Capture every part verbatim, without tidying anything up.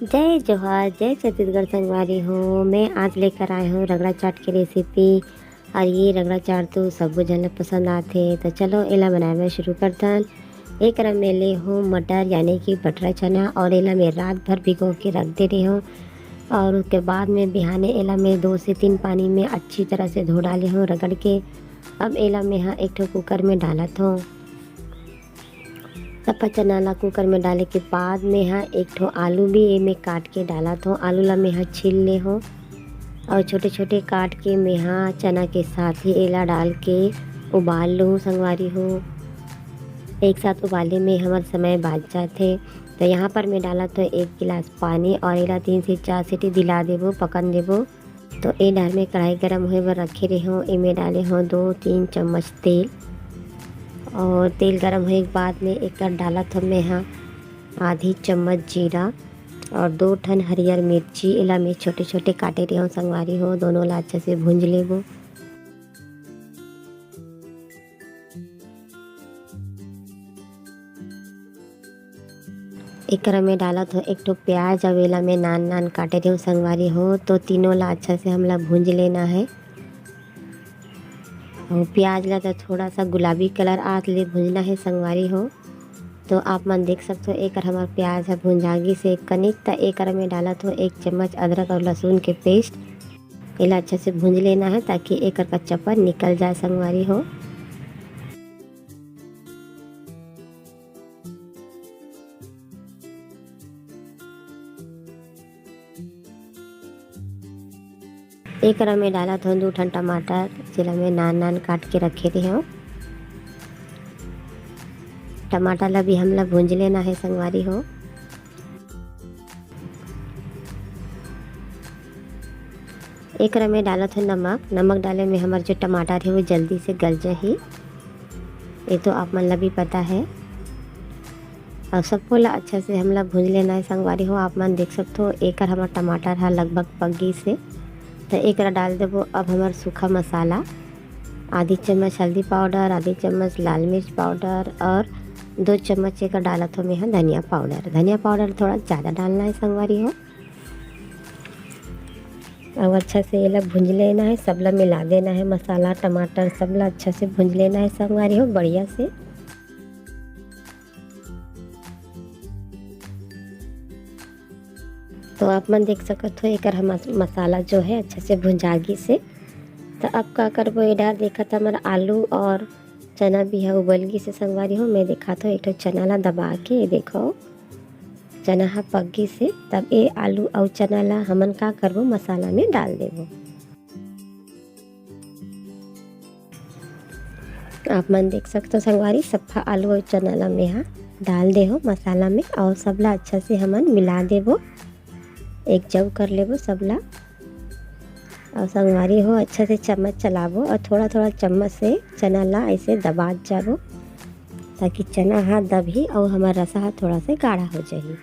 जय जोहार, जय छत्तीसगढ़ संगवारी हो। मैं आज लेकर आए हूँ रगड़ा चाट की रेसिपी। और ये रगड़ा चाट तो सबो झन ल पसंद आथे। तो चलो, एला बनाए बर शुरू करथन। एक करा में ले हूँ मटर, यानी कि बटरा चना, और एला मैं रात भर भिगो के रख दे रहे हूँ। और उसके बाद में बिहाने एला मैं दो से तीन पानी में अच्छी तरह से धो डाले हूँ, रगड़ के। अब एला मैं हा एक ठो कुकर में डालत हूँ। सफा चना ला कुकर में डाले के बाद में हा एक ठो आलू भी एमे काट के डालत हूँ। आलू ला मैं हा छील ले हूँ और छोटे-छोटे काट के मैं हा चना के साथ ही एला डाल के उबाल लूँ संगवारी हो। एक साथ उबाले में हमर समय बाच जाथे। तो यहाँ पर मैं डालत हूँ एक गिलास पानी और एला तीन से चार सीटी दिला देबो, पकन देबो। तो ए डार में कढ़ाई गरम होए बर रखे रहे हूँ, एमे डाले हूँ दो तीन चम्मच तेल। और तेल गरम होए के बाद में एकर डालत हूँ मैं हा आधी चम्मच जीरा और दो ठन हरियर मिर्ची, एला मैं छोटे-छोटे काटे रहे हूँ संगवारी हो। दोनों ला अच्छा से भूंज लेबो। एकरा में डालत हो एक ठो प्याज, अउ एला मैं नान नान काटे रहे हूँ संगवारी हो। तो तीनों ला अच्छा से हमला भूंज लेना है। और प्याज ला तो थोड़ा सा गुलाबी कलर आत ले भूंजना है संगवारी हो। तो आप मन देख सकते हो, एकर हमर प्याज ह भुंजा गिस हे कनिक। त एकर में डालत हो एक चम्मच अदरक और लहसुन के पेस्ट। एला अच्छा से भूंज लेना है, ताकि एकर कच्चापन निकल जाए संगवारी हो। एकरा में डालत हो दू ठन टमाटर, जेला मैं नान नान काट के रखे रहे हो। टमाटर ला भी हमला भूंज लेना है संगवारी हो। एकरा में डालत हो नमक। नमक डाले में हमर जो टमाटर है, वो जल्दी से गल जाही, ये तो आप मन ला भी पता है। और सबको ला अच्छा से हमला भूंज लेना है संगवारी हो। आप मन देख सकते हो, एकर हमर टमाटर ह लगभग पक गिस हे। तो एकरा डाल देबो अब हमर सूखा मसाला, आधी चम्मच हल्दी पाउडर, आधी चम्मच लाल मिर्च पाउडर और दो चम्मच एकर डालत हो मैं ह धनिया पाउडर। धनिया पाउडर थोड़ा ज़्यादा डालना है संगवारी हो। अब अच्छा से एला भूंज लेना है, सबला मिला देना है, मसाला, टमाटर सबला अच्छा से भूंज लेना है संगवारी हो, बढ़िया से। तो आप मन देख सकत हो, एकर हम मस-, मसाला जो है अच्छा से भुंजा गिस हे। तो अब का करबो, ए डार देखत हमर आलू और चना भी ह उबल गिस हे संगवारी हो। मैं दिखात हो एक ठो चना ला दबा के, ये देखो चना ह पक गिस हे। तब ए आलू अउ चना ला हमन का करबो, मसाला में डाल देबो। आप मन देख सकते हो संगवारी, सफा आलू और चना ला मेहा डाल दे हो मसाला में और सबला अच्छा से हमन मिला देबो, एक जग कर लेबो सबला। और संगवारी हो, अच्छा से चम्मच चलाबो और थोड़ा थोड़ा चम्मच से चना ला ऐसे दबात जाबो, ताकि चना हा दबही और हमार रसा हा थोड़ा से गाढ़ा हो जाही।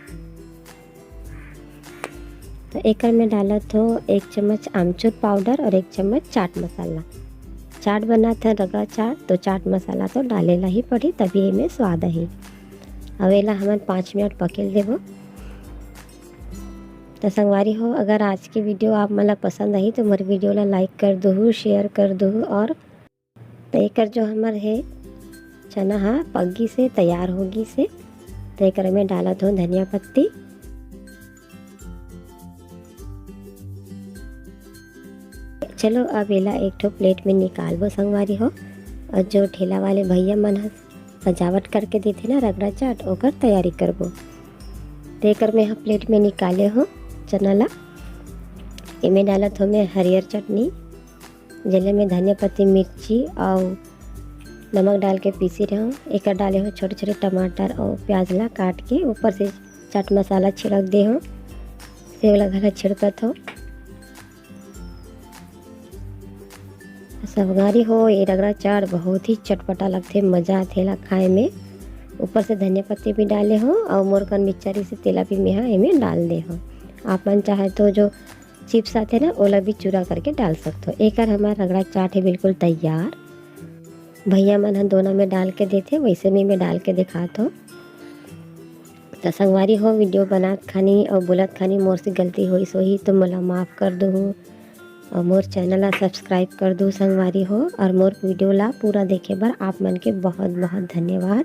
तो एकर में डालत हो एक चम्मच आमचूर पाउडर और एक चम्मच चाट मसाला। चाट बनात है रगड़ा चाट, तो चाट मसाला तो डाले ला ही पड़ी, तभी एमे स्वाद आही। अब एला हमन पाँच मिनट पकेल देबो। तो संगवारी हो, अगर आज के वीडियो आप मन ला पसंद आही, तो मोर वीडियो ला लाइक कर दुहू, शेयर कर दुहू और तो एकर जो हमर हे चना हा पक गिस हे, तैयार हो गिस हे। तो एकर में डालत हो धनिया पत्ती। चलो, अब एला एक ठो प्लेट में निकालबो संगवारी हो। और जो ठेला वाले भैया मन ह सजावट करके देथे ना रगड़ा चाट, ओकर तैयारी करबो। तो एकर में हम प्लेट में निकाले हो चना ला। एमे डालत हो मैं हरियर चटनी, जेले में धनिया पत्ती, मिर्ची और नमक डाल के पीसी रहे हो। एकर डाले हो छोटे छोटे टमाटर और प्याज ला काट के, ऊपर से चाट मसाला छिड़क दे हो। सेव ला घला छिड़कत हो। संगवारी हो, ये रगड़ा चाट बहुत ही चटपटा लगथे, मजा आथे एला खाए में। ऊपर से धनिया पत्ती भी डाले हो और मोर कन मिक्सचर से तेला भी मेहा एमे डाल दे हो। आप मन चाहे तो जो चिप्स आथे ना, ओला भी चूरा करके डाल सकथो। एकर हमार रगड़ा चाट है बिल्कुल तैयार। भैया मन ह दोना में डाल के देथे, वैसे में मैं डाल के दिखात हो। त संगवारी हो, वीडियो बनात खानी अउ बोलत खानी मोर से गलती होइस होही तो मोला माफ कर दुहू, अउ मोर चैनल ला सब्सक्राइब कर दुहू संगवारी हो, अउ मोर वीडियो ला पूरा देखे बर आप मन के बहुत बहुत धन्यवाद।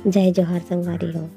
जय जोहार संगवारी हो।